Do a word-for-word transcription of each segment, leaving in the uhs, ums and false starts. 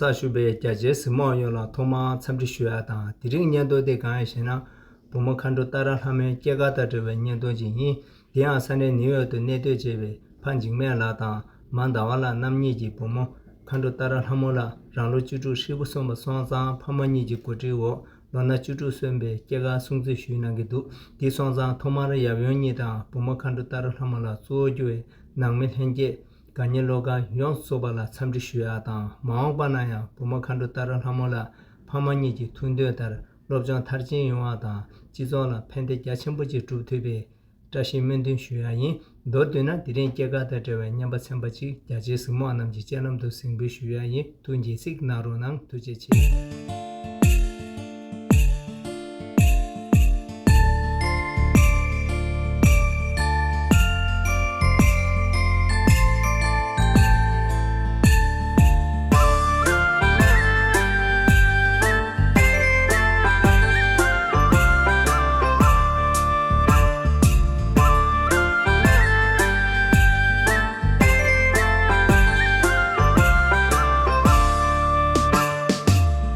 རྩ་ཞུ་བའི་རྒྱ་ཆེའི་གཟིགས་མོ་བ་ཡོངས་ལ་ཐོག་མར་འཚམས་འདྲི་ཞུ་ཡ་དང་། དེ་རིང་བརྙན་ཐུང་དེ་གང་ཡིན་ཞེ་ན། བུ་མོ་མཁའ་འགྲོ་ཏཱ་ར་ལྷ་མོའི་སྐྱེས་སྐར་དང་འབྲེལ་བའི་བརྙན་ཐུང་ཅིག་ཡིན། དེ་ཡང་ས་གནས་ནིའུ་ཡོག་ཏུ་གནས་སྡོད་བྱས་པའི་ཕ་འཇིགས་མེད་ལགས་དང་མ་ཟླ་བ་ལགས་རྣམ་གཉིས་ཀྱིས་བུ་མོ་མཁའ་འགྲོ་ཏཱ་ར་ལྷ་མོ་ལགས་རང་ལོ་བཅུ་དྲུག་ཧྲིལ་པོ་སོན་པ་སོང་ཙང་ཕ་མ་གཉིས་ཀྱི་གོ་སྒྲིག་འོག་ལོ་ན་བཅུ་དྲུག་སོན་པའི་སྐྱེས་སྐར་སྲུང་བརྩི་ཞུས་གནང་གི་འདུག་དེ་སོང་ཙང་ཐོག་མར་ཡབ་ཡུམ་གཉིས་དང་བུ་མོ་མཁའ་འགྲོ་ཏཱ་ར་ལྷ་མོ་ལགས་གཙོ་བོ་གྱུར་བའི་ནང་མི་ལྷན་རྒྱས་དགའ་ཉེ་བློ་དགའ་ཡོངས་སུ་རྫོགས་པ་ལ་འཚམས་འདྲི་ཞུ་ཡ་དང་། མ་འོངས་པ་ན་ཡང་བུ་མོ་མཁའ་འགྲོ་ཏཱ་ར་ལྷ་མོ་ལགས་ཕ་མ་གཉིས་ཀྱི་ཐུགས་འདུན་ལྟར་སློབ་སྦྱོང་མཐར་ཕྱིན་ཡོང་བ་དང་སྤྱི་ཚོགས་ལ་ཕན་བདེ་རྒྱ་ཆེན་པོ་ཅིག་སྒྲུབ་ཐུབ་པའི་བཀྲ་ཤིས་སྨོན་འདུན་ཞུ་ཡ་ཡིན། མདོར་བསྡུས་ན་དེ་རིང་སྐྱེས་སྐར་དང་འབྲེལ་བའི་བརྙན་པར་ཚན་པ་ཅིག་རྒྱ་ཆེའི་གཟིགས་མོ་བ་རྣམས་ཀྱི་སྤྱན་ལམ་དུ་གཟིགས་འབུལ་ཞུ་ཡ་ཡིན། ཐུགས་དགྱེས་གཟིགས་གནང་རོགས་གནང་། ཐུགས་རྗེ་ཆེ།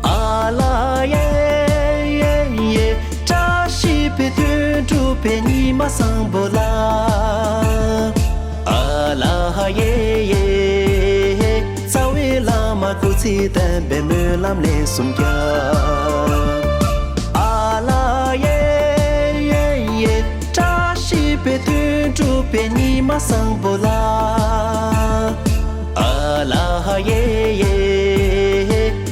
ཨ་ལ་ཡེ་ཡེ་ཡེ། བཀྲ་ཤིས་པའི་དོན་གྲུབ་པའི་ཉི་མ་བཟང་པོ་ལ། ཨ་ལ་ཡེ་ཡེ། རྩ་བའི་བླ་མ་སྐུ་ཚེ་བརྟན་པའི་སྨོན་ལམ་ལན་གསུམ་རྒྱག་ཨ་ལ་ཡེ་ཡེ་ཡེ། བཀྲ་ཤིས་པའི་དོན་གྲུབ་པའི་ཉི་མ་བཟང་པོ་ལ། ཨ་ལ་ཡེ་ཡེ།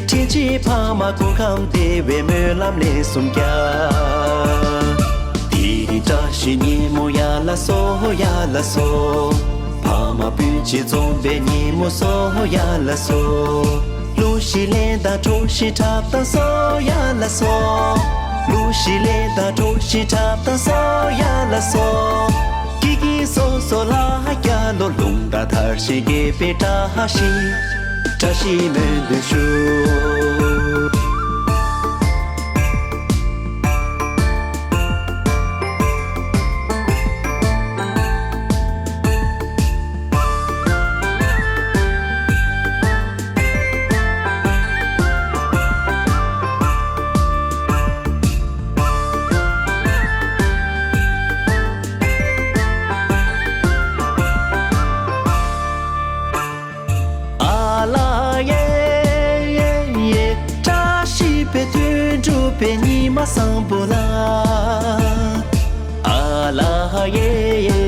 དྲིན་ཆེན་ཕ་མ་སྐུ་ཁམས་བདེ་བའི་སྨོན་ལམ་ལན་གསུམ་རྒྱག་དེ་རིང་བཀྲ་ཤིས་ཉིན་མོ་ཡ་ལ་སོ་ཡ་ལ་སོ། ཕ་མ་སྤུན་མཆེད་འཛོམས་པའི་ཉིན་མོ་སོ་ཡ་ལ་སོ། གླུ་ཞིག་ལེན་དང་གྲོ་ཞིག་འཁྲབ་དང་སོ་ཡ་ལ་སོ། གླུ་ཞིག་ལེན་དང་གྲོ་ཞིག་འཁྲབ་དང་སོ་ཡ་ལ་སོ། སྐྱིད་སྐྱིད་སོ་སོ་ལ་སྐྱ་ལོ། ལུང་དང་མཐར་ཕྱིན་དགེ་བའི་བཀྲ་ཤིས། བཀྲ་ཤིས་སྨོན་འདུན་ཞུ། ཨ་ལ་ཡེ་ཡེ་ཡེ། བཀྲ་ཤིས་པའི་དོན་གྲུབ་པའི་ཉི་མ་བཟང་པོ་ལ། ཨ་ལ་ཡེ་ཡེ།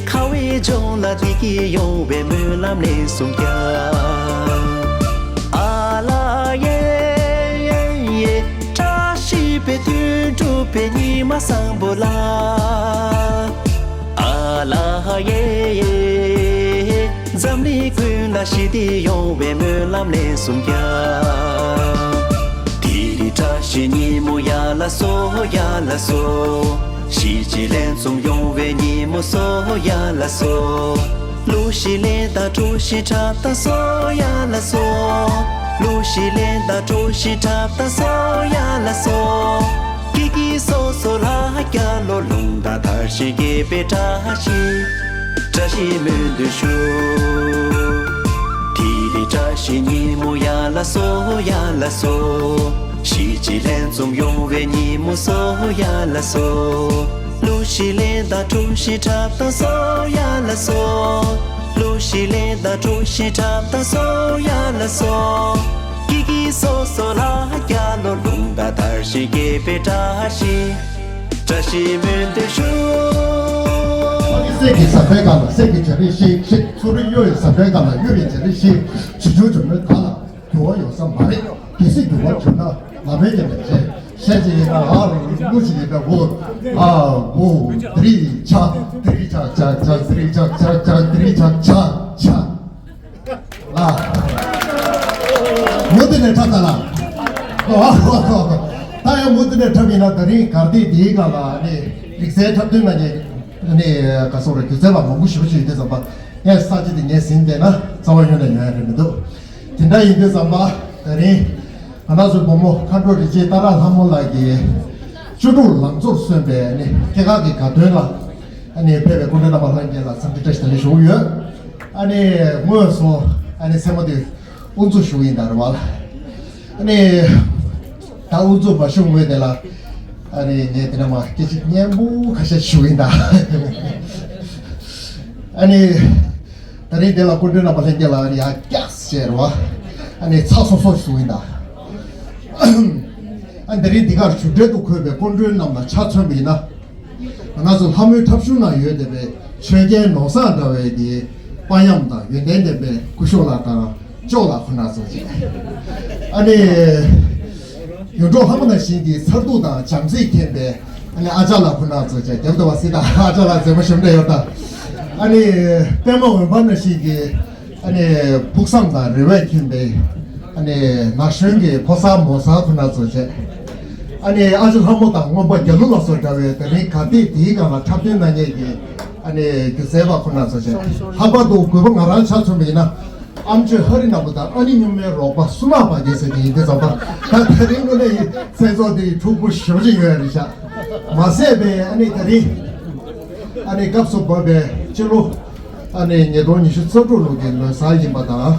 ཁ་བའི་ལྗོངས་ལ་བདེ་སྐྱིད་ཡོང་བའི་སྨོན་ལམ་ལན་གསུམ་རྒྱག་ཨ་ལ་ཡེ་ཡེ་ཡེ། བཀྲ་ཤིས་པའི་དོན་གྲུབ་པའི་ཉི་མ་བཟང་པོ་ལ། ཨ་ལ་ཡེ་ཡེ། འཛམ་གླིང་ཀུན་ལ་ཞི་བདེ་ཡོང་བའི་སྨོན་ལམ་ལན་གསུམ་རྒྱག་དེ་རིང་བཀྲ་ཤིས་ཉིན་མོ་ཡ་ལ་སོ་ཡ་ལ་སོ། གཞིས་བྱེས་ལྷན་འཛོམས་ཡོང་བའི་ཉིན་མོ་སོ་ཡ་ལ་སོ། གླུ་ཞིག་ལེན་དང་གྲོ་ཞིག་འཁྲབ་དང་སོ་ཡ་ལ་སོ། གླུ་ཞིག་ལེན་དང་གྲོ་ཞིག་འཁྲབ་དང་སོ་ཡ་ལ་སོ། སྐྱིད་སྐྱིད་སོ་སོ་ལ་སྐྱ་ལོ། ལུང་དང་མཐར་ཕྱིན་དགེ་བའི་བཀྲ་ཤིས། བཀྲ་ཤིས་སྨོན་འདུན་ཞུ། དེ་རིང་བཀྲ་ཤིས་ཉིན་མོ་ཡ་ལ་སོ་ཡ་ལ་སོ། གཞིས་བྱེས་ལྷན་འཛོམས་ཡོང་བའི་ཉིན་མོ་སོ་ཡ་ལ་སོ། གླུ་ཞིག་ལེན་དང་གྲོ་ཞིག་འཁྲབ་དང་སོ་ཡ་ལ་སོ། གླུ་ཞིག་ལེན་དང་གྲོ་ཞིག་འཁྲབ་དང་སོ་ཡ་ལ་སོ། སྐྱིད་སྐྱིད་སོ་སོ་ལ་སྐྱ་ལོ། ལུང་དང་མཐར་ཕྱིན་དགེ་བའི་བཀྲ་ཤིས། བཀྲ་ཤིས་སྨོན་འདུན་ཞུ། ཕ་གི་སྲས་ཀྱི་ཟ་འཕྲོའི་སྒང་ལ་སྲས་ཀྱི་བྱ་རིགས་ཤིག་ཤིག་ཚུ་རིག་གཡོ་ཡི་ཟ་འཕྲོའི་སྒང་ལ་གཡོ་བའི་བྱ་རིགས་ཤིག་བྱི་ཆུང་ཇོ་མོའི་བར་ལ་འགྱུར་བ་ཡོང་ས་མ་རེད། གལ་སྲིད་འགྱུར་བ་བྱུང་ན་ལམ་མེ་ཡིན་པ་བྱས། ཤེས་ཀྱི་ཡིན་ན་ཨ་རུ་ལུ་ཞིག་ཡིན་ན་འུ་ཨ་འུ་དི་རི་ཆ་དི་རི་ཆ་ཆ་ཆ་དི་རི་ཆ་ཆ་ཆ་དི་རི་ཆ་ཆ་ཆ། ལ། མུ་མཐུད་ནས་འཁྲབ་ད་ལ། ཨོ་ཨོ་ཨོ། ད་ཡང་མུ་མཐུད་ནས་འཁྲབ་ཡིན་ན་ད་རིང་གར་སྟེགས་འདིའི་སྒང་ལ་ནི་རིག་རྩལ་འཁྲབ་སྟོན་གནང་མཁན་ནི་ག་སོགས་རེད། སྒྱུ་རྩལ་པ་མང་པོ་ཞེ་པོ་ཅིག་ཡོད་དུས་ཙམ་པ་ངས་ས་ཆ་དེ་ངས་ཟིན་བསྡད་ན་རྩ་བ་ཉིད་ནས་ཉོ་ཡ་རེད་མི་འདུག་དེ་འདྲ་ཡིན་དུས་ཙམ་པ་ད་རིང་ང་རང་ཚོའི་བུ་མོ་མཁའ་འགྲོ་རིན་ཆེན་ཏཱ་ར་ལྷ་མོ་ལགས་ཀྱིས་བཅུ་དྲུག་ལང་ཚོར་སོན་པའི་ནི་སྐྱེས་སྐར་གྱི་དགའ་སྟོན་ལ་ཨ་ནི་ཕེབས་པའི་སྐུ་མགྲོན་རྣམ་པ་ལྷན་རྒྱས་ལ་འཚམས་འདྲི་བཀྲ་ཤིས་བདེ་ལེགས་ཞུ་གི་ཡོད། ཨ་ནི་དངོས་སུ་ཨ་ནི་མཚན་མོ་དེ་ དབུ་འཛུགས་ཞུ་གི་ཡིན་ད་རེད་བ། ཨ་ནི། ད་དབུ་འཛུགས་མ་ཞུ་སྔོན་དེ་ལ། ཨ་ནི་ངས་དེ་ན་མ་སྐད་ཆ་སྙན་པོ་ཁ་ཤས་ཞུ་གི་ཡིན་ད། ཨ་ནི། ད་རིང་དེ་ལ་སྐུ་མགྲོན་རྣམ་པ་ལྷན་རྒྱས་ལ་ཨ་ནི་ཡ་སྐྱག་ཟེར་བ། ཨ་ནི་ཚ་སོ་སོ་ཞུ་གི་ཡིན་ད། ཨ་ནི་ད་རིང་འདི་གར་བཞུགས་གྲལ་དུ་འཁོད་པའི་སྐུ་མགྲོན་རྣམས་ལ་ཆ་མཚོན་པ་ཡིན་ན། ང་ཚོ་ལྷ་མོའི་འཁྲབ་གཞུང་ནང་ཡོད་བསྡད་པའི་ཆོས་རྒྱལ་ནོར་བཟང་འདྲ་བའི་གི་དཔའ་ཉམས་དང་ཡོན་ཏན་ལྡན་པའི་སྐུ་ཞབས་ལགས་དང་ཅོག་ལགས་ཁོ་ན་ཚོ་བྱས། ཨ་ནི། ཡོངས་གྲགས་ལྷ་མོ་ནང་བཞིན་གྱི་མཚར་སྡུག་དང་བྱམས་བརྩེས་མཁྱེན་པའི་ཨ་ནི་ཨ་ཅག་ལགས་ཁོ་ན་ཚོ་བྱས། རྒྱབ་ཏུ་བ་སི་དང་ཨ་ཅག་ལགས་མཛེས་མ་ཞབས་འདྲ་ཡོད་ད། ཨ་ནི། པད་མ་འོད་འབར་ནང་བཞིན་གྱི་ཨ་ནི་ཕུགས་བསམ་དང་རེ་བས་ཁེངས་པའི་ཨ་ནི་ན་གཞོན་གྱི་ཕོ་གསར་མོ་གསར་ཁོ་ན་ཚོ་བྱས། ཨ་ནི་ཨ་ཅེ་ལྷ་མོ་དང་རྔོན་པ་རྒྱ་ལོ་ལགས་སོགས་འདྲ་བའི་དེ་རིང་ག་དུས་དེའི་སྒང་ལ་འཁྲབ་སྟོན་གནང་མཁན་གྱི་ཨ་ནི་སྒྱུ་རྩལ་པ་ཁོ་ན་ཚོ་བྱས། ལྷག་པར་དུ་གུས་པ་ང་རང་ཆ་མཚོན་པ་ཡིན་ན། ཨམ་ཆོས་ཧ་རི་ནང་པོ་དང་ཨ་ནི་སྨྱུག་མའི་རོགས་པ་སུ་མ་པ་རྒྱལ་ཟེར་གྱི་ཡིན་དུས་ཙམ་པ། ད་དེ་རིང་དངོས་གནས་ཡིན་མཚན་ཚོགས་འདི་ཡི་འཁྲུག་པོ་ཞེ་པོ་ཅིག་ཡོད་རེད་ཤག་མ་ཟད་པའི་ཨ་ནི་དེ་རིང་ཨ་ནི་སྐབས་སུ་བབས་པའི་སྤྱི་ལོ། ཨ་ནི་ཉིས་སྟོང་ཉི་ཤུ་རྩ་དྲུག་ལོ་གི་ལོ་གསར་ཡིན་པ་དང་།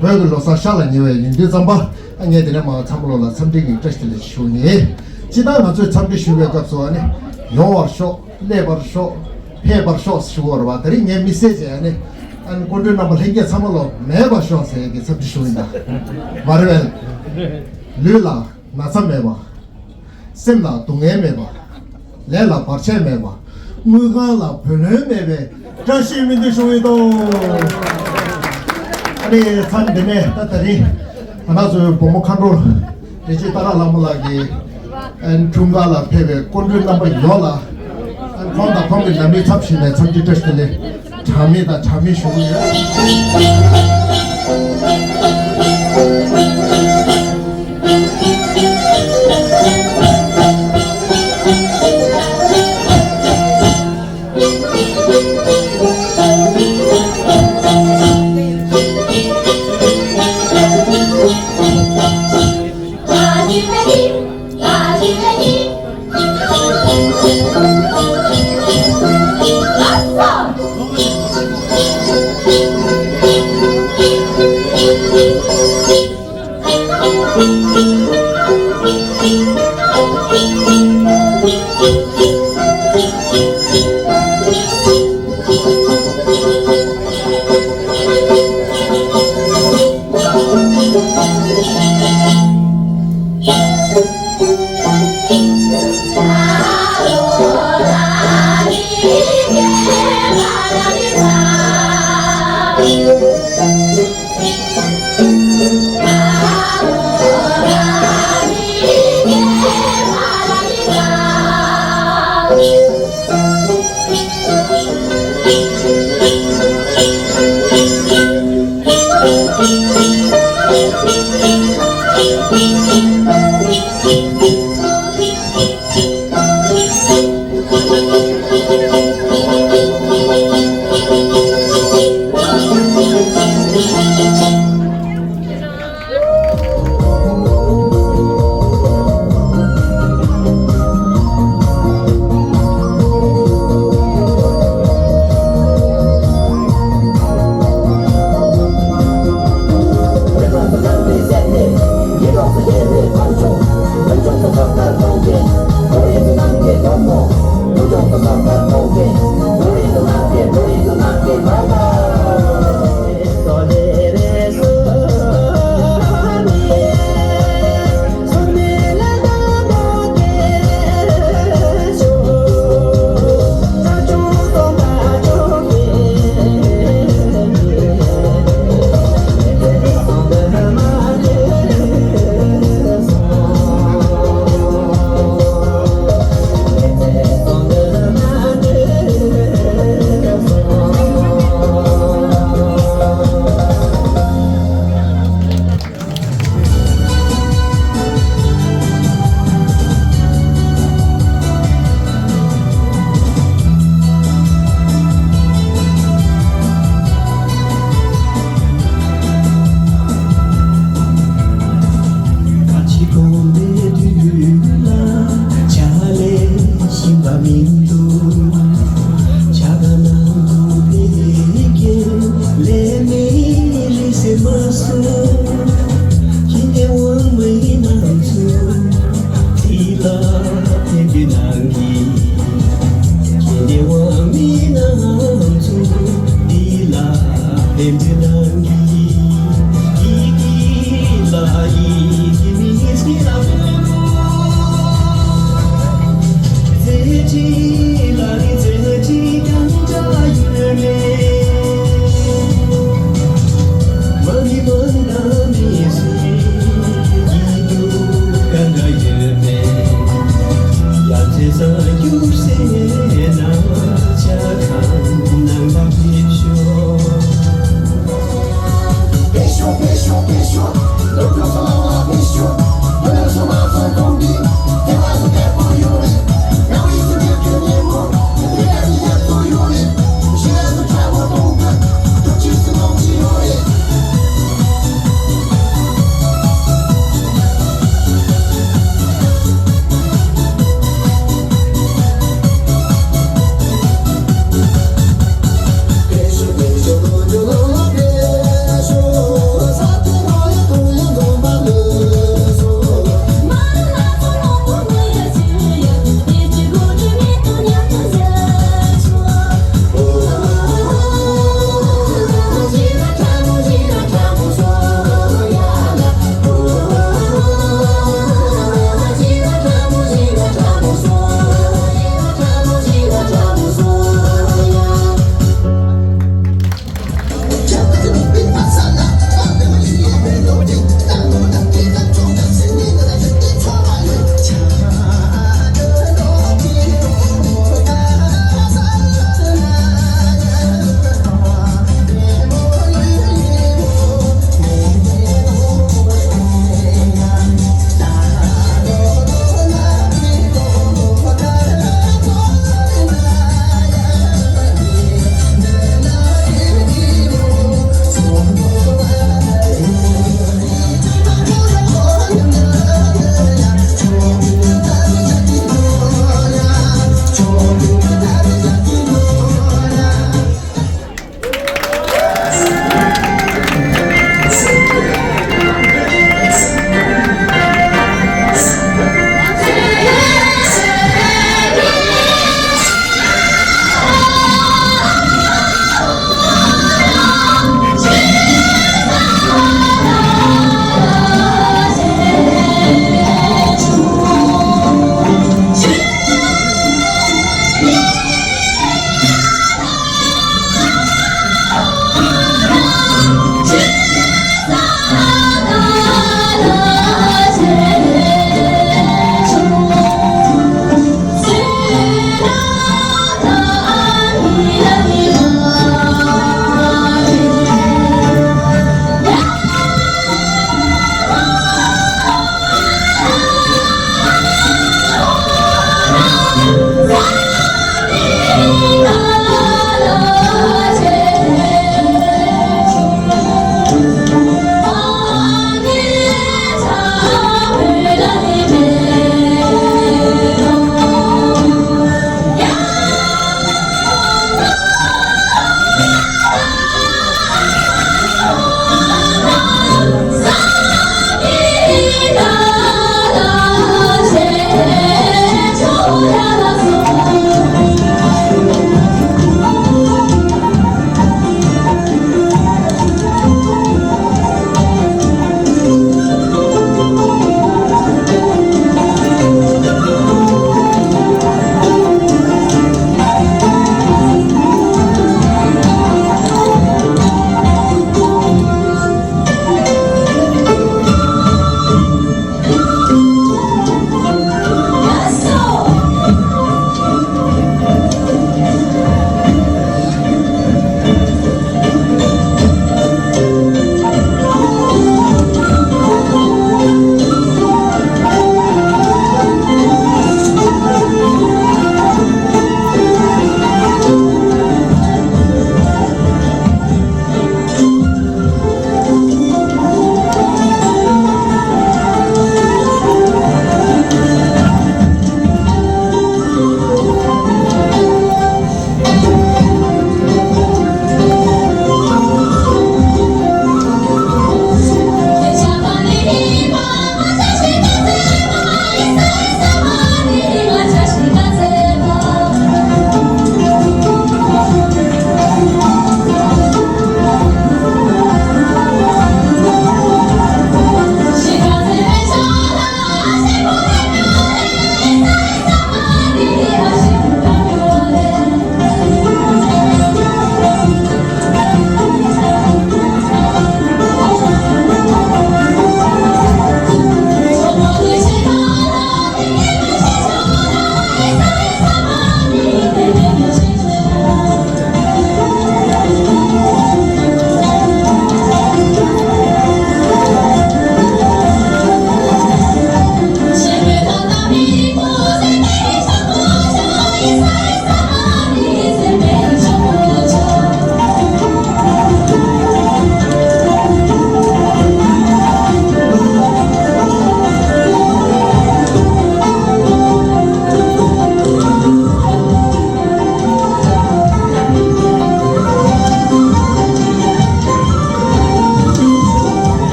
བོད་ཀྱི་ལོ་གསར་ཤར་ལ་ཉེ་བའི་ཡིན་དུས་ཙམ་པ། ཨ་ངས་དེ་ནས་མ་ཚང་མ་ལོ་ལ་འཚམས་འདྲི་གི་བཀྲ་ཤིས་བདེ་ལེགས་ཞུ་ཡིན། སྤྱིར་བཏང་ང་ཚོས་འཚམས་འདྲི་ཞུ་བའི་སྐབས་སུ་ཨ་ནི། ཡོང་བར་ཤོག་སླེབས་པར་ཤོག་ཕེབས་པར་ཤོག་ཞུ་བར་བ་དེ་རིང་ངས་མི་བསད་བྱས་ཨ་ནི། ཨ་ནི་སྐུ་མགྲོན་རྣམ་པ་ལྷན་རྒྱས་ཚང་མ་ལོ་མེད་པར་ཤོག་ཟེར་གི་འཚམས་འདྲི་ཞུ་ཡིན་ད། མ་རེད་པས། ལུས་ལ་ན་ཚ་མེད་པ། སེམས་ལ་སྡུག་བསྔལ་མེད་པ། ལས་ལ་བར་ཆད་མེད་པ། དངུལ་ཁང་ལ་བུ་ལོན་མེད་པའི་བཀྲ་ཤིས་སྨོན་འདུན་ཞུ་ཡི་དོ། ཨ་ནི་མཚམས་འདི་ནས་ད་ད་རིང་ང་རང་ཚོའི་བུ་མོ་མཁའ་འགྲོ་རིན་ཆེན་སྟག་བྲག་ལྷ་མོ་ལགས་ཀྱིས་ཨ་ནི་འཁྲུངས་སྐར་ལ་ཕེབས་པའི་སྐུ་མགྲོན་རྣམ་པ་ཡོངས་ལ། ཁོང་དང་ཁོང་གི་ལམ་ལུགས་ཚབ་ཞུས་ནས་འཚམས་འདྲི་བཀྲ་ཤིས་བདེ་ལེགས་གྲངས་མེད་དང་གྲངས་མེད་ཞུ་གི་ཡོད།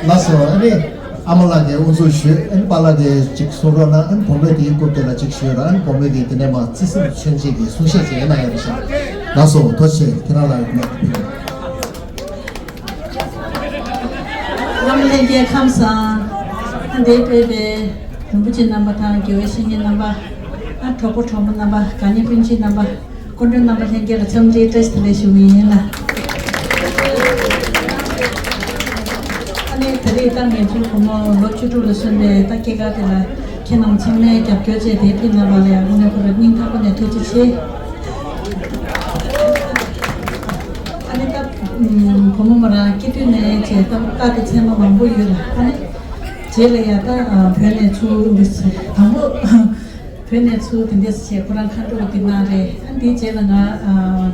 ལགས་སོ། ཨ་ནི་ཨ་མ་ལགས་ཀྱིས་དབུ་འཛུགས་ཞུས། ཨ་ནི་པཱ་ལགས་ཀྱིས་ཅིག་གསུང་རོགས་གནང་། ཨ་ནི་བུ་མོས་དེའི་རྐུབ་དེ་ལ་ཅིག་ཞུས་ར། ཨ་ནི་བུ་མོས་ཀྱིས་དེ་ནས་མར་བརྩེ་སེམས་མཚོན་བྱེད་ཀྱི་གསུང་བཤད་ཅིག་གནང་ཡོད་པ་ཞིག་ལགས་སོ། ཐུགས་རྗེ་ཆེ། ཁྱེད་རང་ལ་ཡོད་ན། རྣམ་པ་ལྷན་རྒྱས་ཁམས་བཟང་། ཨ་འདིར་ཕེབས་པའི་རིན་པོ་ཆེ་རྣམ་པ་དང་། དགེ་བའི་བཤེས་གཉེན་རྣམ་པ། ཨ་གྲོགས་པོ་གྲོགས་མོ་རྣམ་པ། དགའ་ཉེ་སྤུན་མཆེད་རྣམ་པ། སྐུ་མགྲོན་རྣམ་པ་ལྷན་རྒྱས་ལ་འཚམས་འདྲིའི་བཀྲ་ཤིས་བདེ་ལེགས་ཞུ་གི་ཡིན་ལ། ཨ་ནི་ད་རེས་ད་ངེད་ཚོའི་བུ་མོ་ལོ་བཅུ་དྲུག་ལ་སོན་པའི་ད་སྐྱེས་སྐར་དེ་ལ་ཁྱེད་རྣམས་ཚང་མས་རྒྱབ་སྐྱོར་བྱས་ཏེ་ཕེབས་གནང་བ་ལ་ཡང་དངོས་གནས་ཁོ་རང་སྙིང་ཐག་པ་ནས་ཐུགས་རྗེ་ཆེ། ཨ་ནི་ད་བུ་མོ་མོ་རང་སྐྱེས་དུས་ནས་བྱས་ད་བཀའ་དང་མཚན་མ་མང་པོ་ཡོད་ལ། ཨ་ནི་རྗེས་ལ་ཡང་ད་བོད་ནས་ཚུར་འདི་དང་པོ། བོད་ནས་ཚུར་དེ་འདྲས་བྱས་ཁོ་རང་མཁའ་འགྲོ་གི་འདི་གནང་རེད། ཨ་འདིའི་རྗེས་ལ་ང་ཨ་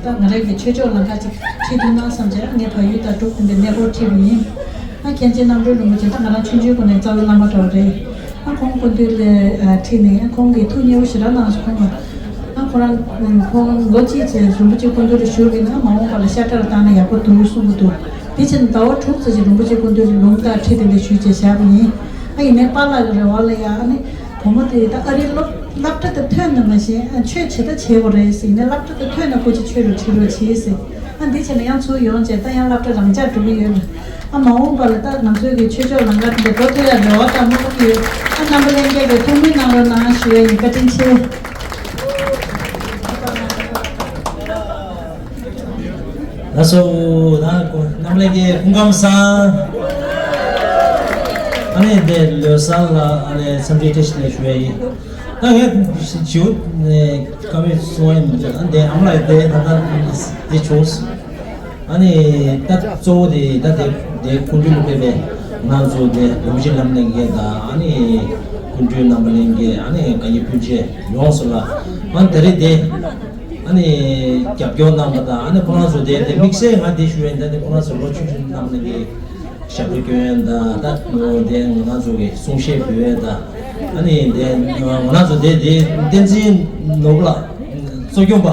ད་ང་རང་གི་ཆོས་ཕྱོགས་ལམ་ཁ་ཅིག་ཁྲིད་ཐུབ་ན་བསམ་བྱས། ཨ་ངས་བལ་ཡུལ་དང་འབྲུག་དེ་འདྲའི་གནས་སྐོར་ཁྲིད་པ་ཡིན། ཨ་མཁན་ཆེན་རྣམ་གྲོལ་རིན་པོ་ཆེ་ད་ང་རང་ཆུང་ཆུང་སྒང་ནས་རྩ་བའི་བླ་མ་འདྲ་བོ་རེད། ཨ་ཁོང་སྐུ་མདུན་ལ་ཨ་ཁྲིད་ནས། ཨ་ཁོང་གིས་ཐུགས་མཉེས་པོ་ཞེ་དྲག་གནང་སོང་། ཁོང་ལ་ཨ་ཁོ་རང་ཁོང་ལོ་གཅིག་བྱས་རིན་པོ་ཆེ་སྐུ་མདུན་ལ་བཞུགས་པ་ཡིན་ན། མ་འོངས་པ་ལ་ཤ་ཁྲག་བཏང་ན་ཡག་པོ་འདུག་གསུང་གི་འདུག་དེ་བྱས་ནས་ཟླ་བ་དྲུག་ཙམ་ཞིག་རིན་པོ་ཆེ་སྐུ་མདུན་ལ་ལུང་བསྟན་ཁྲིད་དེ་འདྲ་ཞུས་བྱས་བཞག་པ་ཡིན། ཨ་ཡིན་ནའི་པཱ་ལགས་ཀྱི་རེ་བ་ལ་ཡང་ཨ་ནི། བུ་མོ་དེ་ད་ཨ་རིའི་སློབ་སློབ་གྲྭ་དེ་ཐོན་ནས་མ་གཞི་ཨ་ཆོས་བྱེད་ད་བྱེད་དགོས་རེད་ཟེར། ཡིན་ནའི་སློབ་གྲྭ་དེ་ཐོན་ནས་ཁོ་ཅིག་ཆོས་ལ་ཁྲིད་རོགས་བྱེད་ཟེར། ཨ་འདི་བྱས་ན་ཡང་ཚུར་ཡོང་བྱས་ད་ཡང་སློབ་གྲྭ་རང་འཇགས་འགྲོ་གི་ཡོད་ལ། ཨ་མ་འོངས་པ་ལ་ད་ང་ཚོའི་གི་ཆོས་ཕྱོགས་ལམ་ཁ་དེ་འདྲ་འགྲོ་ཐུབ་ཡ་རེ་བ་དང་སྨོན་ལམ་ཡོད། ཨ་རྣམ་པ་ལྷན་རྒྱས་ཀྱིས་ཐུགས་སྨོན་གནང་རོགས་གནང་ཞུ་ཡ་ཡིན། བཀའ་དྲིན་ཆེ། ལགས་སོ། ད་རྣམ་པ་ལྷན་རྒྱས་སྐུ་ཁམས་བཟང་། ཨ་ནི་འདི་ལོ་གསར་ལ་ཨ་ནི་འཚམས་འདྲི་བཀྲ་ཤིས་བདེ་ལེགས་ཞུ་ཡ་ཡིན། ད་ངས་ཞིའུ་ནས་བཀའ་མོལ་གསུང་ཡ་མི་འདུག་ཨ་འདི་ཨ་མ་ལགས་འདི་ད་ལྟ་འདི་བྱུང་། ཨ་ནི་ད་གཙོ་བོ་དེ་ད་དེ་དེ་སྐུ་མདུན་ལ་ཕེབས་པའི་ང་ཚོ་དེ་རིན་པོ་ཆེ་བླ་མ་ལྷན་རྒྱས་དང་། ཨ་ནི་སྐུ་མགྲོན་རྣམ་པ་ལྷན་རྒྱས། ཨ་ནི་དགའ་ཉེ་སྤུན་མཆེད་ཡོངས་སུ་ལ། ཨ་ནི་ད་རེས་དེ་ཨ་ནི་རྒྱབ་སྐྱོར་གནང་བ་དང་། ཨ་ནི་ཁོ་རང་ཚོ་དེ་དེ་དམིགས་བསལ་ང་དེ་ཞུ་ཡ་ཡིན། ད་དེ་ཁོ་རང་ཚོ་ལོ་ཆུང་ཆུང་རྣམ་པ་ལྷན་རྒྱས་ཞབས་བྲོ་སྐྱོན་ཡ་དང་། ད་དེ་ང་རང་ཚོ་གི་གསུང་བཤད་འབུལ་ཡ་དང་། ཨ་ནི་དེ་ང་རང་ཚོ་དེ་དེ་བསྟན་འཛིན་ནོར་བུ་ལགས། གཙོ་སྐྱོང་པ།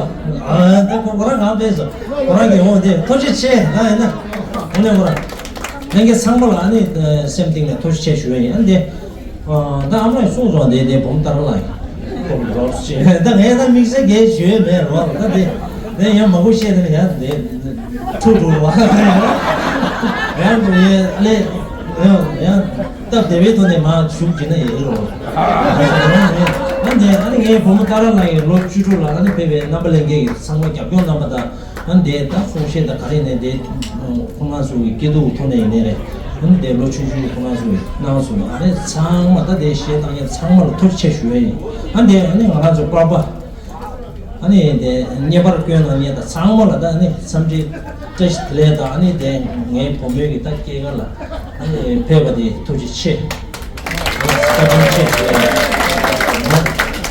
ཨ་ད་ཁོ་ཁོ་རང་གང་ཕེབས་སོང་། ཁོ་རང་གི་འོང་དེ་ཐུགས་རྗེ་ཆེ། ད་ཡིན་ན་འོང་ནས་ཁོ་རང་ ལྷན་རྒྱས་ཚང་མ་ལ་ཨ་ནི་སེམས་གཏིང་ནས་ཐུགས་རྗེ་ཆེ་ཞུ་ཡ་ཡིན། ཨ་ནི་ད་ཨ་མ་ལགས་གསུངས་སོང་། དེ་དེ་བུ་མོ་ཏཱ་ར་ལགས་ཡིན། ད་ངས་ད་དམིགས་བསལ་གས་ཞུ་ཡ་མེད་རོགས། ད་དེ་དེ་ཡང་མང་པོ་བཤད་དེ་ཡང་དེ་ཁྲུ་ཁྲུ་རོགས། ཡང་དེ་ཡང་ཨ་ལེ་ཡང་ཡང་སྟབས་བདེ་བའི་ཐོག་ནས་མ་ཞུགས་བྱས་ན་ཡག་གི་རོགས། ཨ་ནི་ཨ་ནི་ངའི་བུ་མོ་ཏཱ་ར་ལགས་ཡིན། ལོ་བཅུ་དྲུག་ལ་ཨ་ནི་ཕེབས་པའི་རྣམ་པ་ལྷན་རྒྱས་ཀྱི་ཚང་མ་རྒྱབ་སྐྱོར་གནང་པ་དང་། ཨ་འདས་ད་གསུང་བཤད་དང་ག་རེ་ནས་འདས་ཁོང་རྣམ་ཚོ་གི་སྐྱིད་སྡུག་ཐོག་ནས་ཡིན་ནའི་རེད། ཨ་ནི་འདས་ལོ་ཆུང་ཆུང་གི་ཁོང་རྣམ་ཚོ་གི་གནང་སོང་། ཨ་ནི་ཚང་མ་ད་འདས་གཞས་བཏང་མཁན་ཚང་མ་ལ་ཐུགས་རྗེ་ཆེ་ཞུ་ཡ་ཡིན། ཨ་འདས་ཨ་ནི་ང་རང་ཚོ་པར་པ་ཨ་ནི་འདས་བརྙན་པར་བསྐྱོན་གནང་མཁན་དང་ཚང་མ་ལ་ད་ཨ་ནི་འཚམས་འདྲི་བཀྲ་ཤིས་བདེ་ལེགས་དང་། ཨ་ནི་འདས་ངའི་བུ་མོའི་གི་ད་སྐྱེས་སྐར་ལ་ཨ་ནི་ཕེབས་པ་དེ་ཐུགས་རྗེ་ཆེ། བཀའ་དྲིན་ཆེ་ཞུ་ཡ།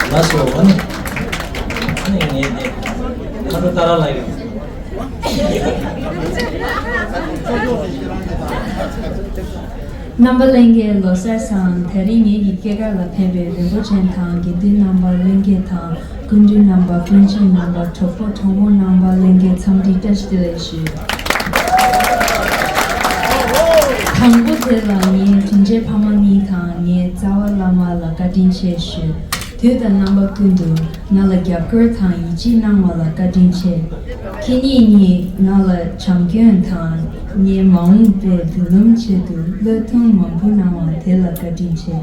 ལགས་སོ། ཨ་ནི་ཨ་ནི་ངས་དེ་ཁ་དྲོ་ཏཱ་ར་ལགས་ཀྱི། རྣམ་པ་ལྷན་རྒྱས་ལོ་གསར་བཟང་། དེ་རིང་ངེད་ཀྱི་སྐྱེས་སྐར་ལ་ཕེབས་པའི་རིན་པོ་ཆེ་དང་དགེ་འདུན་རྣམ་པ་ལྷན་རྒྱས་དང་། སྐུ་མདུན་རྣམ་པ། སྤུན་མཆེད་རྣམ་པ། གྲོགས་པོ་གྲོགས་མོ་རྣམ་པ་ལྷན་རྒྱས་འཚམས་འདྲི་བཀྲ་ཤིས་བདེ་ལེགས་ཞུ། དང་པོ་དེ་ལ་ངའི་དྲིན་ཅན་ཕ་མ་གཉིས་དང་ངའི་རྩ་བ་བླ་མ་ལ་བཀའ་དྲིན་ཆེ་ཞུ། དུས་དང་རྣམ་པ་ཀུན་ཏུ་ང་ལ་རྒྱབ་སྐྱོར་དང་ཡིད་ཆེས་གནང་བ་ལ་བཀའ་དྲིན་ཆེ། ཁྱེད་གཉིས་ཉིད་ང་ལ་བྱམས་སྐྱོང་དང་ངའི་མ་འོངས་པའི་མདུན་ལམ་ཆེད་དུ་བློས་གཏོང་མང་པོ་གནང་བ་དེ་ལ་བཀའ་དྲིན་ཆེ།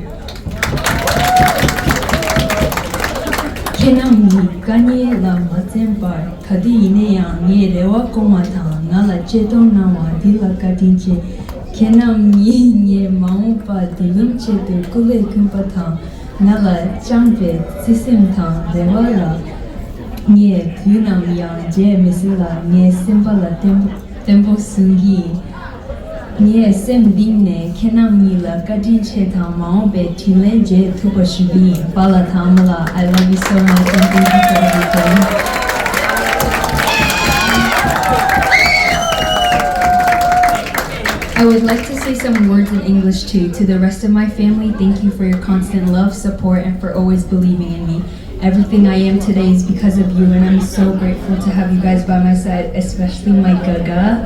ཁྱེད་རྣམ་གཉིས་དཀའ་ངལ་ལ་མ་འཛེམས་པར། ག་དུས་ཡིན་ན་ཡང་ངའི་རེ་བ་སྐོང་བ་དང་ང་ལ་གཅེས་གཏོང་གནང་བ་འདི་ལ་བཀའ་དྲིན་ཆེ། ཁྱེད་རྣམ་གཉིས་ངའི་མ་འོངས་པ་མདུན་ལམ་ཆེད་དུ་སྐུ་ལས་ཁུར་བ་དང་ང་ལ་བཅངས་པའི་བརྩེ་སེམས་དང་རེ་བ་ལ་ངས་དུས་ནམ་ཡང་བརྗེད་མི་སྲིད་ལ། ངའི་སེམས་པ་ལ་བརྟན་པོ་བརྟན་པོ་བཟུང་གི་ཡིན། ངས་སེམས་གཏིང་ནས་ཁྱེད་རྣམ་གཉིས་ལ་བཀའ་དྲིན་ཆེ་དང་མ་འོངས་པའི་དྲིན་ལན་འཇལ་ཐུབ་པ་ཞུ་གི་ཡིན། པཱ་ལགས་དང་ཨ་མ་ལགས། I love you so much and thank you for everything. I would like to say some words in English too. To the rest of my family, thank you for your constant love, support, and for always believing in me. Everything I am today is because of you, and I'm so grateful to have you guys by my side, especially my gaga.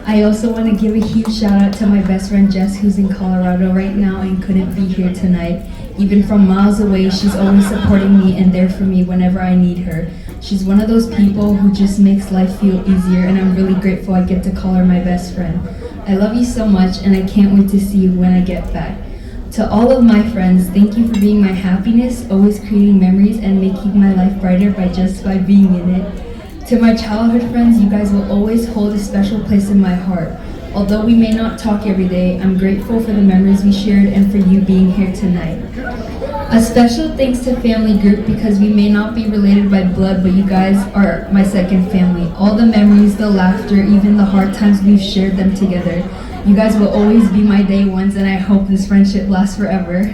I also want to give a huge shout out to my best friend Jess, who's in Colorado right now and couldn't be here tonight. Even from miles away, she's always supporting me and there for me whenever I need her. She's one of those people who just makes life feel easier, and I'm really grateful I get to call her my best friend. I love you so much, and I can't wait to see you when I get back. To all of my friends, thank you for being my happiness, always creating memories and making my life brighter by just by being in it. To my childhood friends, you guys will always hold a special place in my heart. Although we may not talk every day, I'm grateful for the memories we shared and for you being here tonight. A special thanks to family group because we may not be related by blood, but you guys are my second family. All the memories, the laughter, even the hard times, we've shared them together. You guys will always be my day ones, and I hope this friendship lasts forever.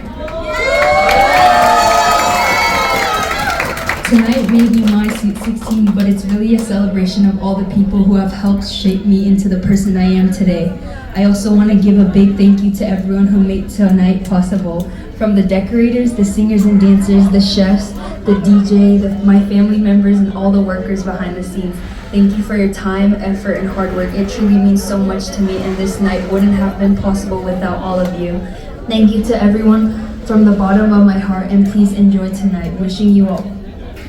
Tonight may be my sweet sixteen, but it's really a celebration of all the people who have helped shape me into the person I am today. I also want to give a big thank you to everyone who made tonight possible, from the decorators, the singers and dancers, the chefs, the D J, the, my family members, and all the workers behind the scenes. Thank you for your time, effort, and hard work. It truly means so much to me, and this night wouldn't have been possible without all of you. Thank you to everyone from the bottom of my heart, and please enjoy tonight. Wishing you all,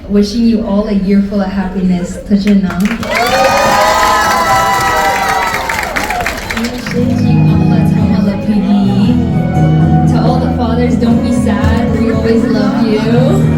wishing you all a year full of happiness. Tachena. To all the fathers, don't be sad. We always love you.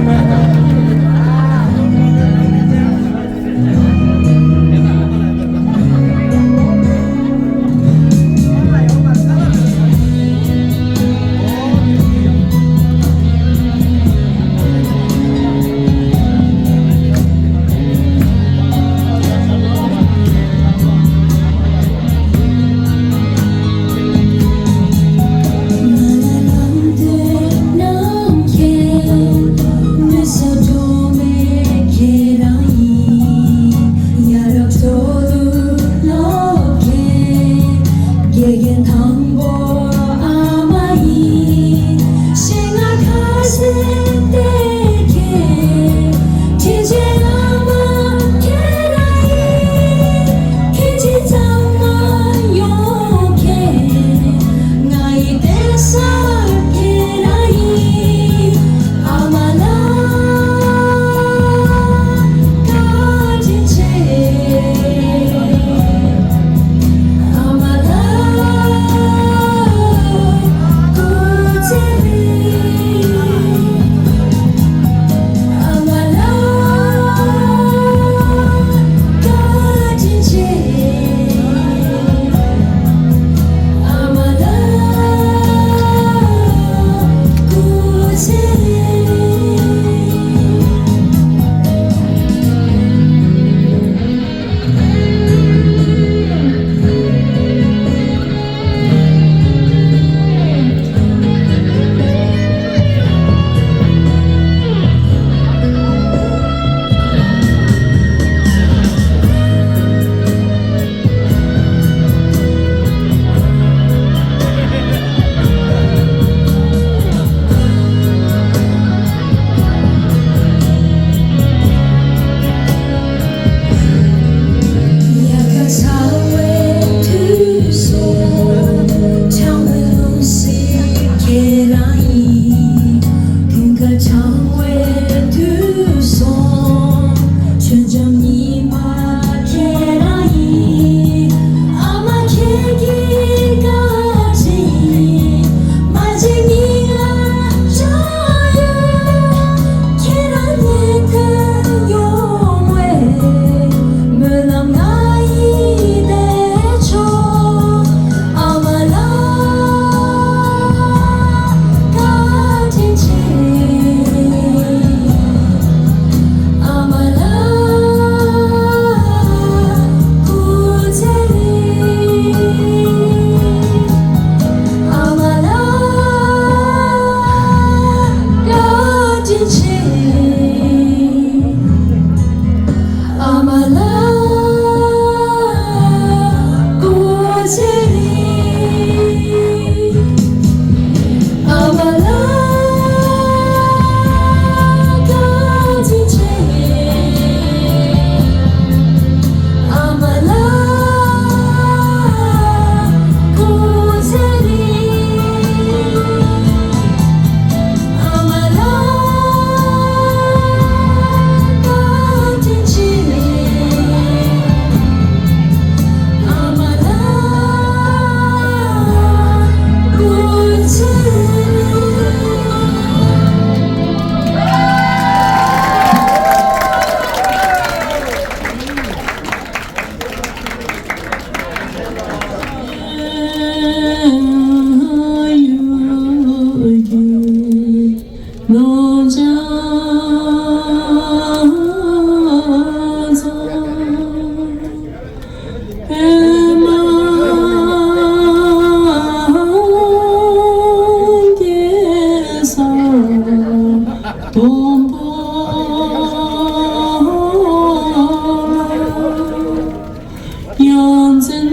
ཡོངས་འཛིན་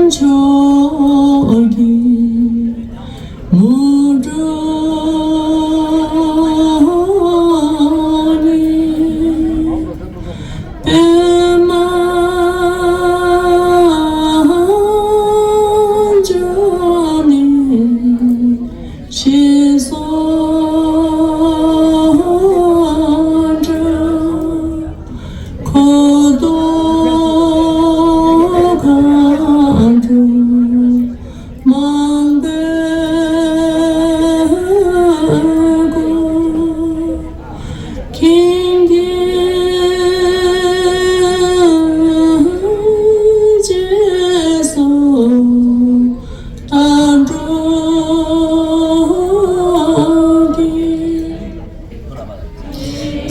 མཆོག་གི་དངོས་གྲུབ་ནི། པདྨ་འབྱུང་གནས་ཞེས་སུ་གྲགས། འཁོར་དུ་མཁའ་འགྲོ་མང་པོས་བསྐོར། ཀུན་གྱི་རྗེས་སུ་བདག་སྒྲུབ་ཀྱིས།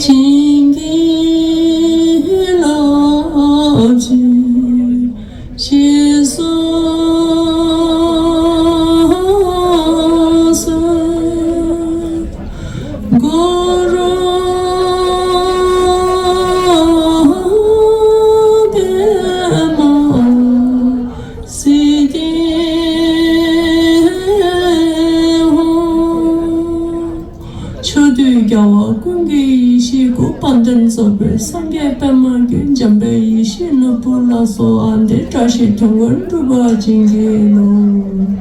བྱིན་གྱིས་རློབས་ཤིག་ཞེས་སུ་གསོལ། གུ་རུ་པདྨ་སིདྡྷི་ཧཱུྃ། ཕྱོགས་དུས་རྒྱལ་བ་ཀུན་གྱི་ཡེ་ཤེས་སྐུ། དཔལ་ལྡན་རྫོགས་པའི་སངས་རྒྱས་པདྨ་འགྱུར། འཇམ་དཔལ་ཡེ་ཤེས་ནོར་བུ་ལ་སོགས་པ། འདིར་བཀྲ་ཤིས་དོན་ཀུན་འགྲུབ་པར་བྱིན་གྱིས་རློབས།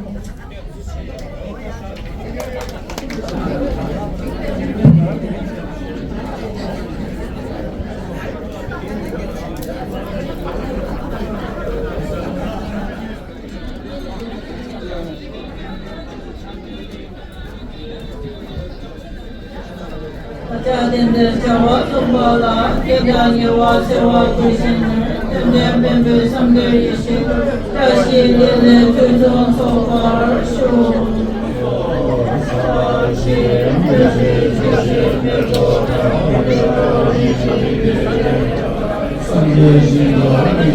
བདག་ཅག་རྟེན་འབྲེལ་བྱ་བ་བསྲུང་བ་ལ། བགེགས་དང་ཉེ་བར་འཚེ་བ་ཀུན་ཞི་ནས། རྟེན་འབྲེལ་བེམ་པོའི་སངས་རྒྱས་ཡེ་ཤེས་སྐུ། བཀྲ་ཤིས་བདེ་ལེགས་ཕུན་སུམ་ཚོགས་པར་ཤོག། སངས་རྒྱས་ཞིང་དུ་སྙིང་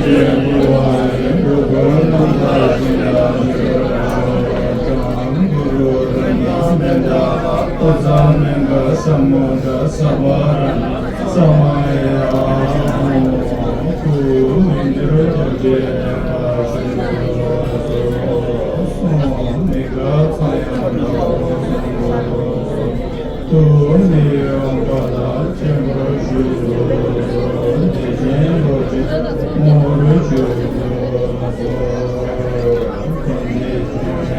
རྗེ་སྐུལ་བ་ཡི། འགྲོ་ཀུན་རྣམ་དག་ཅིང་། ཡང་ན་གུ་རུ་རཏྣ་མནྠ་ཏ། ཨོ་ཛཿ་མནྠ་ས་མུདྒ་ས་བ་ར་ཎ། ས་མ་ཡ་ཧོ། ཐུགས་མི་འགྱུར་ཐུགས་རྗེའི་བསྟན་པ་ཞུ། གསུང་མི་འགག་ཚངས་དབྱངས་སྒྲོགས། ཐུགས་མི་གཡོ་བ་ལ་སྤྱན་འབུལ་ཞུ། བདེ་ཆེན་རྡོ་རྗེ་ངོ་བོར་གྱུར་ཅིག། ཐུགས་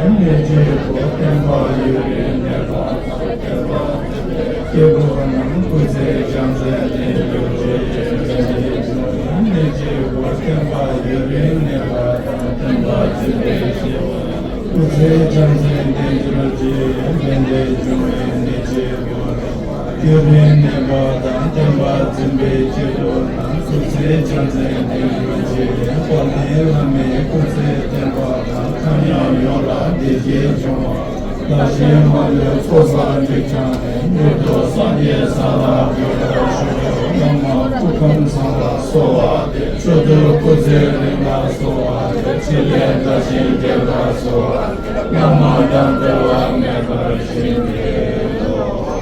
རྗེ་ཆེན་པོའི་བསྟན་པ་ཡུན་རིང་གནས་པ། སྐྱེ་བོ་རྣམས་སྐུ་ཚེ་རྒྱ་མཚོའི་གནས་གྱུར་ཅིག། བདེ་ཆེན་པོའི་བསྟན་པ་ཡུན་རིང་གནས་པ་དང་། བསྟན་པ་འཛིན་པའི་སྐྱེ་བོ་རྣམས་སྐུ་ཚེ་རྒྱ་མཚོའི་གནས་གྱུར་ཅིག། དེ་འདྲའི་འབྱུང་བའི་གནས་སྐྱེ་བོ་རྣམས་ཡུན་རིང་གནས་པ་དང་། བསྟན་པ་འཛིན་པའི་སྐྱེ་བོ་རྣམས་སྐུ་ཚེ་རྒྱ་མཚོའི་གནས་གྱུར་ཅིག། དཔལ་ལྡན་བླ་མའི་སྐུ་ཚེ་བརྟན་པ་དང་། ཐ་སྙད་ཡོངས་ལ་བདེ་སྐྱིད་འབྱུང་བ། བདག་གཞན་མ་ལུས་འཁོར་བ་འཇིག་ཀྱང་ནས། མྱུར་དུ་སངས་རྒྱས་ས་ལ་འགོད་པར་ཤོག། བླ་མ་སྐུ་ཁམས་བཟང་ལ་གསོལ་བ་འདེབས། མཆོག་ཏུ་སྐུ་ཚེ་རིང་ལ་གསོལ་བ་འདེབས། འཆི་ལས་བདག་གཞན་རྒྱལ་ལ་གསོལ་བ་འདེབས། བླ་མ་དང་འབྲལ་བ་མེད་པར་བྱིན་གྱིས་རློབས།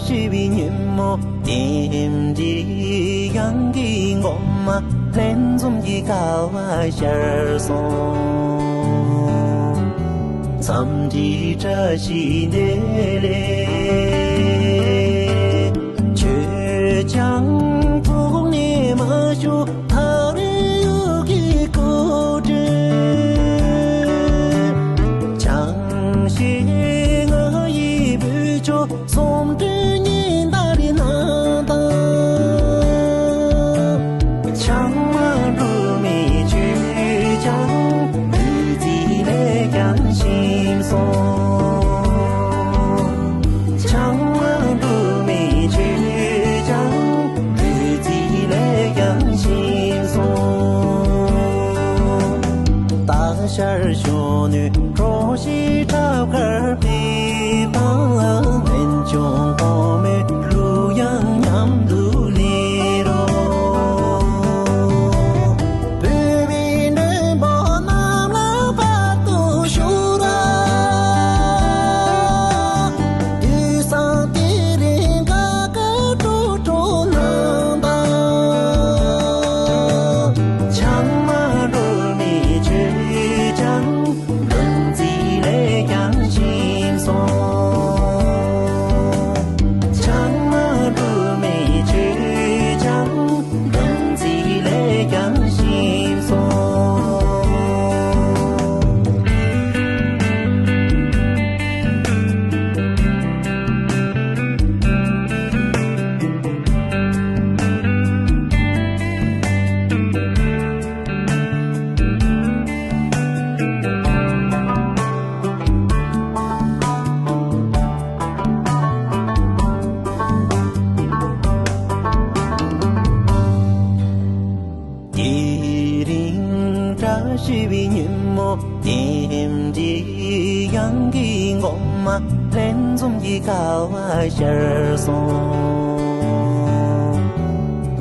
ཞེས་པའི་ཉིན་མོ་དེ་འདྲའི་ཡང་གི་མགོ་མ་ལྷན་འཛོམས་ཀྱི་སྐལ་བ་ཤར་སོང་། འཚམས་འདྲིའི་བཀྲ་ཤིས་བདེ་ལེགས། ཁྱོད་ཀྱང་ཐོག་ནས་མ་ཤོར། ཐག་རིང་ཡུལ་གྱི་སྐོར་བྲོ། ཆང་ཞིག་ང་ཡི་བུ་ཆོ་སོམ་བྲོ་ཉི་ཟླ་རེ་ནང་དང་། ཆང་མ་འགྲོ་མི་ཆོས་ཀྱང་བདུད་རྩི་ལས་ཀྱང་ཞིམ་སོང་། ཆང་མ་འགྲོ་མི་ཆོས་ཀྱང་བདུད་རྩི་ལས་ཀྱང་ཞིམ་སོང་། སྟག་ཤར་གཞོན་ནུའི་གྲོགས་ཤིག་ཁྲབ་དཀར་པའི་པང་། སྨན་ཆུང་གོང་མའི་གླུ་དབྱངས་མཉམ་དུ་ལེན་རོགས། བོད་མིའི་མགྲོན་པོ་རྣམས་ལ་བར་དུ་ཤོག་ར། དུས་བཟང་དེ་རིང་དགའ་དགའ་སྤྲོ་སྤྲོ་གནང་དང་། ཆང་མ་འགྲོ་མི་ཆོས་ཀྱང་བདུད་རྩི་ལས་ཀྱང་ཞིམ་སོང་། ཆང་མ་འགྲོ་མི་ཆོས་ཀྱང་བདུད་རྩི་ལས་ཀྱང་ཞིམ་སོང་། དེ་རིང་བཀྲ་ཤིས་པའི་ཉིན་མོ་དེ་འདྲའི་ཡང་གི་མགོ་མ་ལྷན་འཛོམས་ཀྱི་སྐལ་བ་ཤར་སོང་།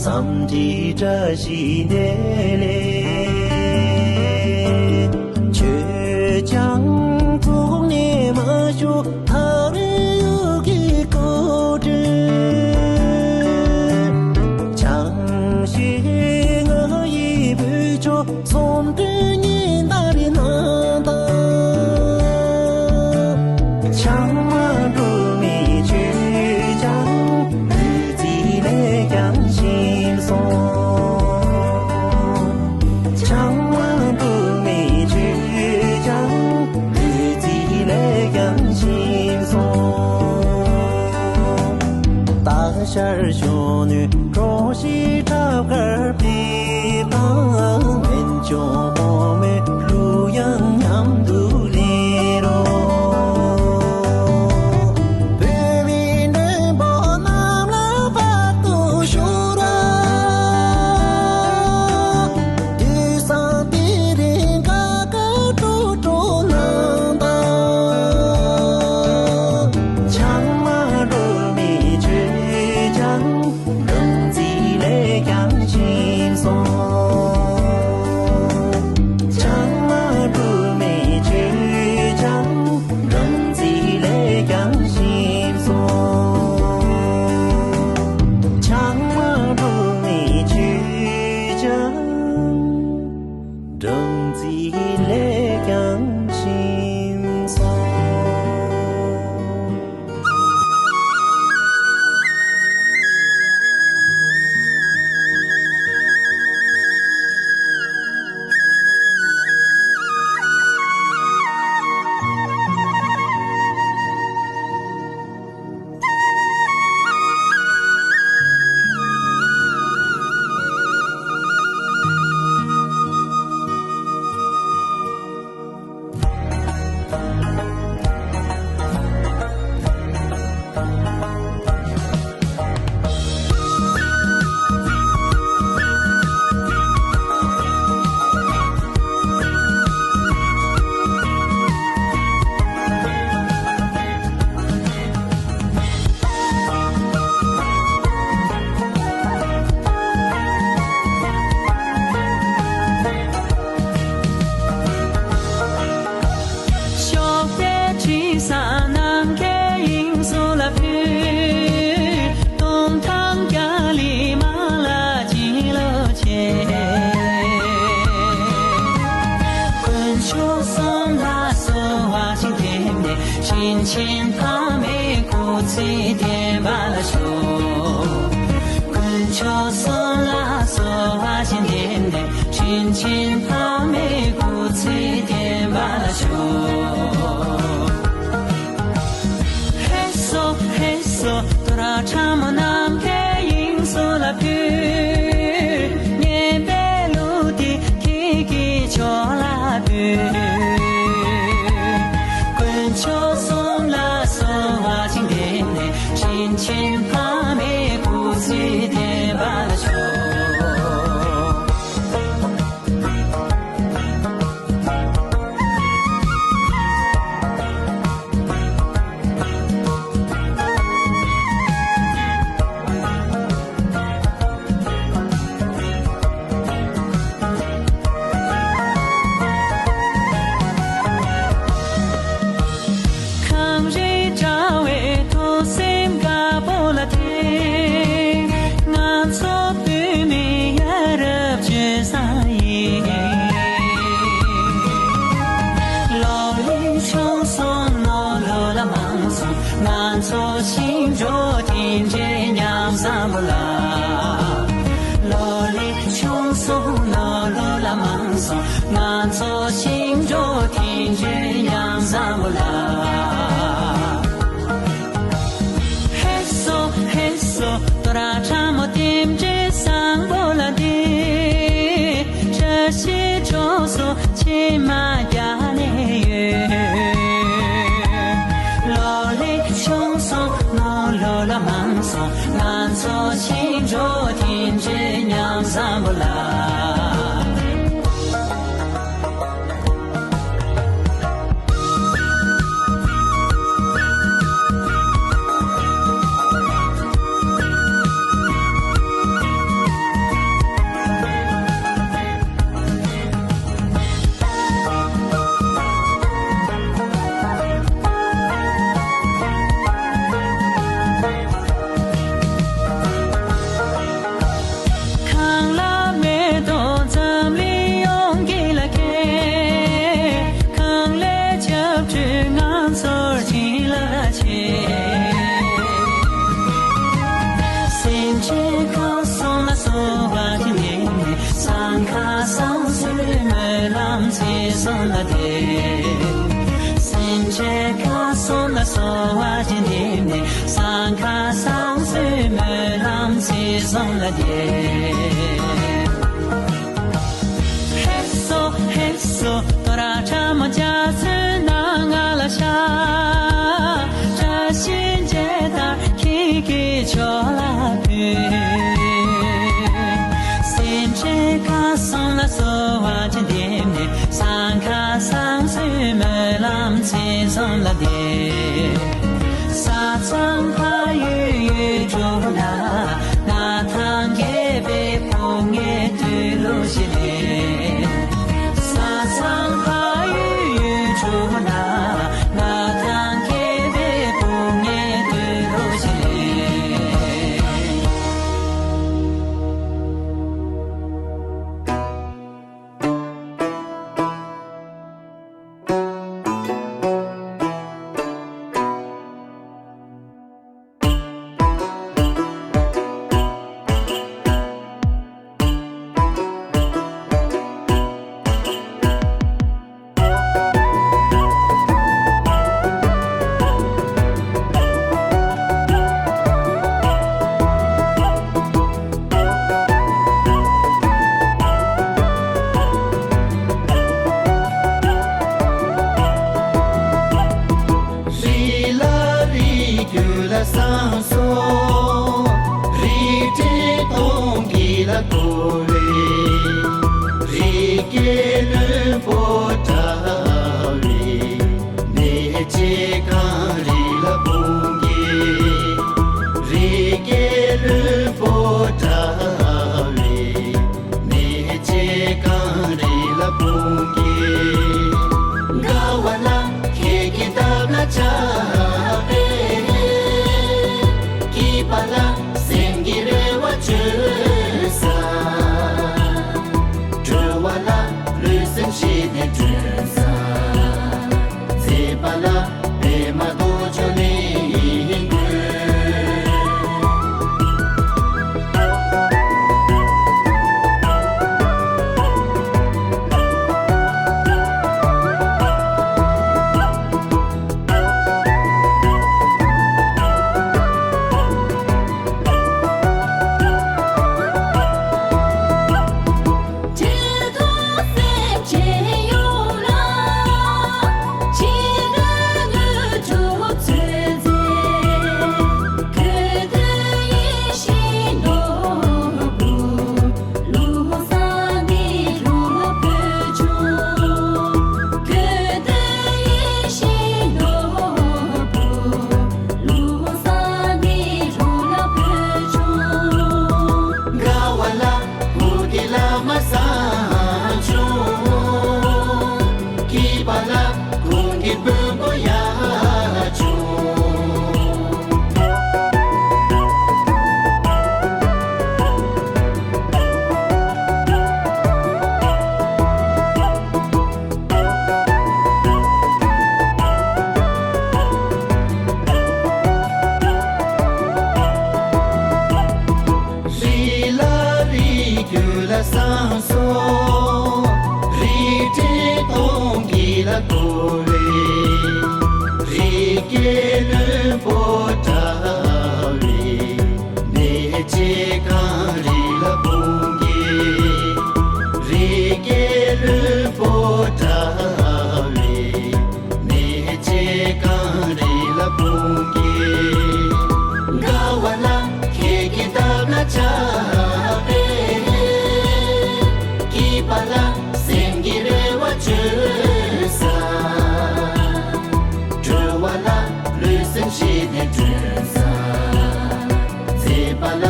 འཚམས་འདྲིའི་བཀྲ་ཤིས་བདེ་ལེགས། ཁྱོད་ཀྱང་ཐོག་ནས་མ་ཤོར། ཐག་རིང་ཡུལ་གྱི་སྐོར་བྲོ། ཆང་ཞིག་ང་ཡི་བུ་ཆོ་སོམ་བྲོ་ཉི་ཟླ་རེ་ནང་དང་། ཆང་མ་འགྲོ་མི་ཆོས་ཀྱང་བདུད་རྩི་ལས་ཀྱང་ཞིམ་སོང་། ཆང་མ་འགྲོ་མི་ཆོས་ཀྱང་བདུད་རྩི་ལས་ཀྱང་ཞིམ་སོང་། སྟག་ཤར་གཞོན་ནུའི་གྲོགས་ཤིག་ཁྲབ་དཀར་པའི་པང་། སྨན་ཆུང་གོང་མའི་གླུ་དབྱངས་མཉམ་དུ་ལེན་རོགས། བོད་མིའི་མགྲོན་པོ་རྣམས་ལ་བར་དུ་ཤོག་ར། དུས་བཟང་དེ་རིང་དགའ་དགའ་སྤྲོ་སྤྲོ་གནང་དང་། ཆང་མ་འགྲོ་མི་ཆོས་ཀྱང་བདུད་རྩི་ལས་ཀྱང་ཞིམ་སོང་། དྲིན་ཆེན་ཕ་མའི་སྐུ་ཚེ་བརྟན་པར་ཤོག་དཀོན་མཆོག་གསུམ་ལ་གསོལ་བ་ཞིག་འདེབས་ནས། དྲིན་ཆེན་ཕ་མའི་སྐུ་ཚེ་བརྟན་པར་ཤོག་ཧེ་སོ་ཧེ་སོ། དོ་ར་ཁྲ་མོ་ནམ་མཁའི་དབྱིངས་སུ་ལ་ཕུལ། སྙན་པའི་གླུ་འདི་ཁྱེད་ཀྱི་མཆོག་ལ་འབུལ། དཀོན་མཆོག་གསུམ་ལ་གསོལ་བ་ཅིག་འདེབས་ནས། དྲིན་ཆེན་ཕ་མའི་སྐུ་ཚེ་བརྟན་པར་ཤོག་ཁམས་རིགས་དྲ་བའི་ཐུགས་སེམས་དཀར་པོ་ལ་ཐིམ། ང་ཚོ་བོད་མི་ཡ་རབས་སྤྱོད་བཟང་ཡིན། ལོ་ལེགས་ཆུང་སོང་ནོར་ལུག་ལ་མང་སོང་། ང་ཚོ་ཞིང་འབྲོག་དེ་འདྲའི་ཉམས་བཟང་པོ་ལ། ལོ་ལེགས་ཆུང་སོང་ནོར་ལུག་ལ་མང་སོང་། ང་ཚོ་ཞིང་འབྲོག་དེ་འདྲའི་ཉམས་བཟང་པོ་ལ། ཧེ་སོ་ཧེ་སོ། དོ་ར་ཁྲ་མོ་རྟེན་འབྲེལ་བཟང་པོ་ལ་འདི། བཀྲ་ཤིས་གྲོགས་སུ་མཆི་མ་རྒྱ་ནས་ཡོད། ལོ་ལེགས་ཆུང་སོང་ནོར་ལུག་ལ་མང་སོང་། ང་ཚོ་ཞིང་འབྲོག་དེ་འདྲའི་ཉམས་བཟང་པོ་ལ། གང་ལ་མེ་ཏོག་འཛམ་གླིང་ཡོངས་ཀྱི་ལ་ཁེལ། གང་ལས་ཆབ་ཁྲུས་ང་ཚོར་བྱིན་རླབས་ཆེ། སེམས་ཅན་གང་སོང་ལ་གསོལ་བ་འདེབས་ནས། སང་ཁ་སང་གསུམ་སྨོན་ལམ་ཚེ་གསུམ་ལ་འདེབས། སེམས་ཅན་གང་སོང་ལ་གསོལ་བ་འདེབས་ནས། སང་ཁ་སང་གསུམ་སྨོན་ལམ་ཚེ་གསུམ་ལ་འདེབས། ཧེ་སོ་ཧེ་སོ། དོ་ར་ཁྲ་མོ་འཇའ་ཚོན་སྣ་ལྔ་ལ་ཤར། བཀྲ་ཤིས་འཇའ་ལྟར་ཁྱེད་ཀྱི་མཆོག་ལ་འབུལ། སེམས་ཅན་གང་སོང་ལ་གསོལ་བ་ཅིག་འདེབས་ནས། སང་ཁ་སང་གསུམ་སྨོན་ལམ་ཚེ་གསུམ་ལ་འདེབས། ས་མཚམས་ཕ་ཡུལ་ཡུལ་གྲུ་ན། ང་དང་རྒས་པའི་བུ་ངའི་དུས་ལོ་ཞིག་ལས། ས་མཚམས་ཕ་ཡུལ་ཡུལ་གྲུ་ན། ང་དང་རྒས་པའི་བུ་ངའི་དུས་ལོ་ཞིག་ལས། རི་ལ་རི་རྒྱུད་ལ་བསང་གསོལ། རི་ཁྲོད་སྟོང་གི་ལ་འཁོར་བའི། རི་སྐྱེས་ལྷུན་པོ་འདྲ་བའི། གནས་བཅས་གངས་རི་ལ་དཔུང་གྱེན། རི་སྐྱེས་ལྷུན་པོ་འདྲ་བའི། གནས་བཅས་གངས་རི་ལ་དཔུང་གྱེན། དགའ་བ་ལ་ཁྱེད་ཀྱི་འདབས་ལ་བཅར་བས། སྐྱིད་པ་ལ་སེམས་ཀྱི་རེ་བ་བཅོལ་ས། སྤྲོ་བ་ལ་ལུས་སེམས་ཞི་བདེ་སྒྲོན་ས། མཛེས་པ་ལ་དཔེ་ རིགས་ལ་རིགས་རྒྱུད་ལ་བསམ་སོང་། རིགས་འདྲེ་སྟོང་གི་ལ་གོ་བའི། རིགས་ཀྱི་བློན་པོ་འདྲ་བའི། གནས་བཅས་གངས་རི་ལ་སྤུངས་ཀྱི། རིགས་ཀྱི་བློན་པོ་འདྲ་བའི། གནས་བཅས་གངས་རི་ལ་སྤུངས་ཀྱི། དགའ་བ་ལ་ཁྱེད་ཀྱི་སྟབས་ལ་ཆགས་པས། སྐྱིད་པ་ལ་སེམས་ཀྱི་རེ་བ་བཅོལ་ས། སྤྲོ་བ་ལ་ལུས་སེམས་ཞི་བདེ་སྒྲོན་ས། མཛེས་པ་ལ་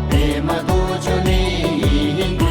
པདྨ་རྡོ་རྗེ་གླིང་དགོས།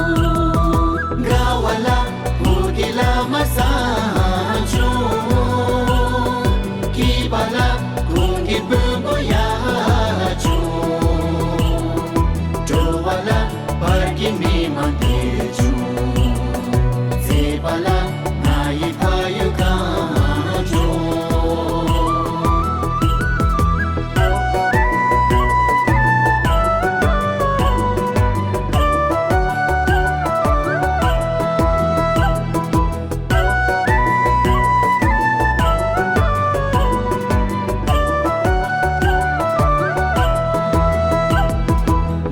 དགའ་བ་ལ་བོད་ཀྱི་བླ་མ་བཟང་བྱུང་། སྐྱིད་པ་ལ་གོང་གི་དཔོན་པོ་ཡག་བྱུང་། སྤྲོ་བ་ལ་བར་གྱི་མི་མང་དེ་བྱུང་། མཛེས་པ་ལ་ང་ཡི་ཕ་ཡུལ་གངས་ལྗོངས།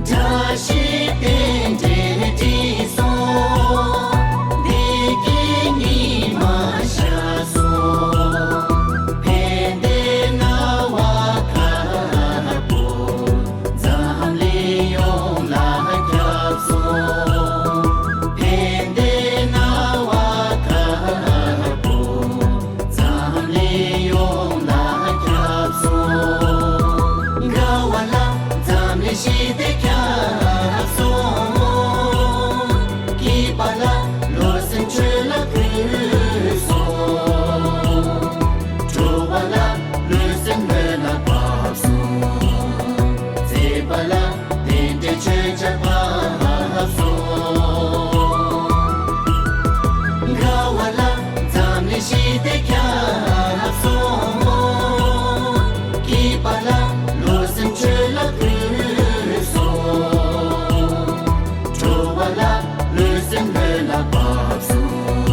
བཀྲ་ཤིས་རྟེན་འབྲེལ་བསྒྲིགས་སོང་། བདེ་སྐྱིད་ཉི་མ་ཤར་སོང་། ཕན་བདེའི་སྣང་བ་དཀར་པོ། འཛམ་གླིང་ཡོངས་ལ་ཁྱབ་སོང་། ཕན་བདེའི་སྣང་བ་དཀར་པོ། འཛམ་གླིང་ཡོངས་ལ་ཁྱབ་སོང་། དགའ་བ་ལ་འཛམ་གླིང་ཞི་བདེ་ཁྱབ་སོང་། སྐྱིད་པ་ལ་བློ་སེམས་ཆོས་ལ་འཁོད་སོང་། སྤྲོ་བ་ལ་ལུས་སེམས་ལྷོད་ལ་བབས་སོང་། མཛེས་པ་ལ་རྟེན་འབྲེལ་མཆོད་ཆར་བབས་སོང་། དགའ་བ་ལ་འཛམ་གླིང་ཞི་བདེ་ཁྱབ་སོང་། སྐྱིད་པ་ལ་བློ་སེམས་ཆོས་ལ་འཁོད་སོང་། སྤྲོ་བ་ལ་ལུས་སེམས་ལྷོད་ལ་བབས་སོང་།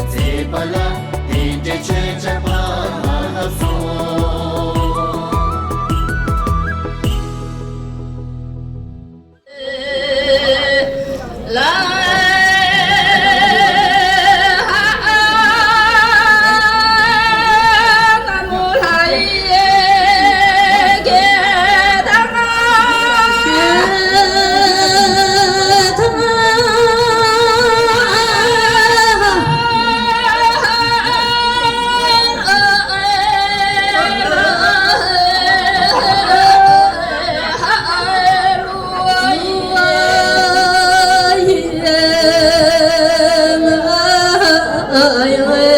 མཛེས་པ་ལ་རྟེན་འབྲེལ་མཆོད་ཆར་བབས་སོང་། ཡང་